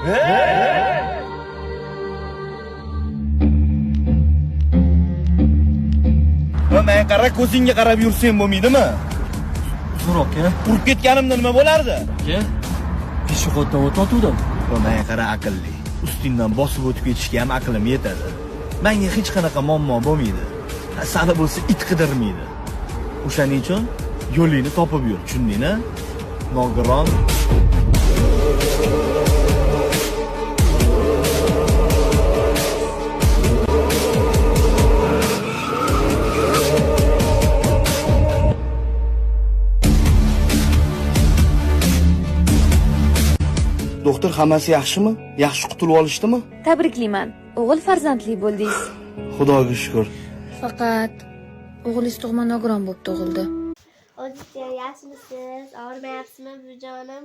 Va menga qara, ko'zingga qarab yursang bo'lmaydimi? Uzr aka. Urib ketganimda nima bo'lardi? Aka, peshoxoddan o'tayotgandim. Va menga qara, aqlli. Ustingdan bosib o'tib ketishga ham aqlim yetadi. Menga hech qanaqa muammo bo'lmaydi. Sani bo'lsa it qidirmaydi. O'shaning uchun yo'lingni topib yur, tushundingmi? Nogiron. Doktor, hammasi yaxshimi? Yaxshi qutulib olishdimi? Tabriklayman. O'g'il farzandli bo'ldingiz. Xudoga shukr. Faqat o'g'lingiz tug'ma nogiron bo'lib tug'ildi. O'zingizga yaxshimisiz? Og'rimayapsizmi, buvijonim?